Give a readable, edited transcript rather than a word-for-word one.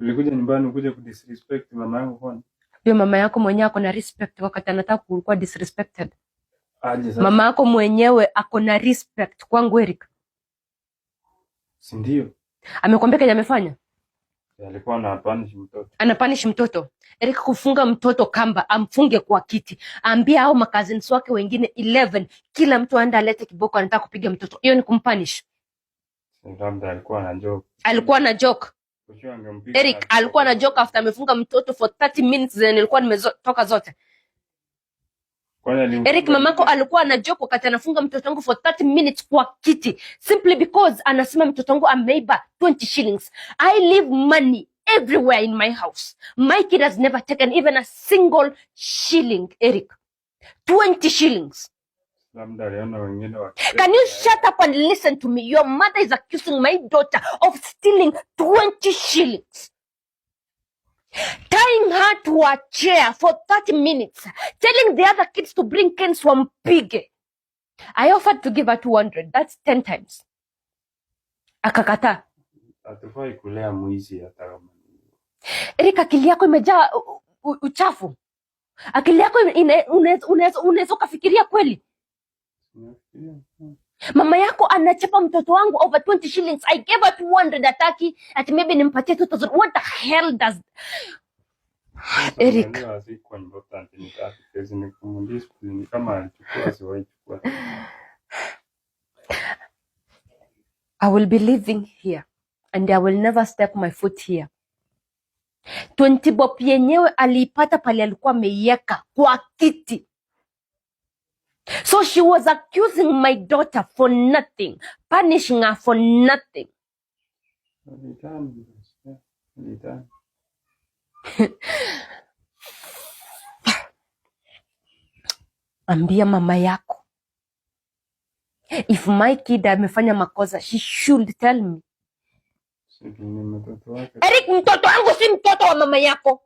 Ulikuja nyumbani ukuje kudisrespect mama yangu kwani? Huyo mama yako mwenyewe ako na respect wakati anataka kukuwa disrespected. Aje sasa? Mama yako mwenyewe ako na respect kwangu, Eric. Si ndio? Amekwambia kenye amefanya? Alikuwa na punish mtoto. Ana punish mtoto. Eric, kufunga mtoto kamba, amfunge kwa kiti, ambia hao macousins wake wengine 11, kila mtu aende alete kiboko, anataka kupiga mtoto. Hiyo ni kumpunish? Labda alikuwa na joke. Alikuwa na joke. Kwa angempiga. Eric alikuwa na joke after amefunga mtoto for 30 minutes zenye nilikuwa nimetoka zote. Kwani alimfunga Eric, mamako alikuwa na joke wakati anafunga mtoto wangu for 30 minutes kwa kiti simply because anasema mtoto wangu ameiba 20 shillings. I leave money everywhere in my house. My kid has never taken even a single shilling, Eric. 20 shillings. Labda aliona wengine waki Can you shut up and listen to me? Your mother is accusing my daughter of stealing 20 shillings, tying her to a chair for 30 minutes, telling the other kids to bring canes wampige. I offered to give her 200. That's 10 times. Akakataa. Hatufai kulea mwizi hata kama. Eric, akili yako imejaa uchafu. Akili yako unaweza ukafikiria kweli? Unafikiria? Mama yako anachapa mtoto wangu over 20 shillings. I gave her 200, ataki ati maybe nimpatie 2000. What the hell does Eric. Unajua hazikuwa important, ni 30 pesa, ni kumdiscipline, kama alichukua asiwahi chukua. I will be living here and I will never step my foot here. 20 bob yenyewe aliipata pale alikuwa ameiweka kwa kiti. So she was accusing my daughter for nothing, punishing her for nothing. Alitani, yeah, alitani. Ambia mama yako if my kid amefanya makosa, she should tell me. Si ni mtoto wake. Eric, mtoto wangu si mtoto wa mama yako.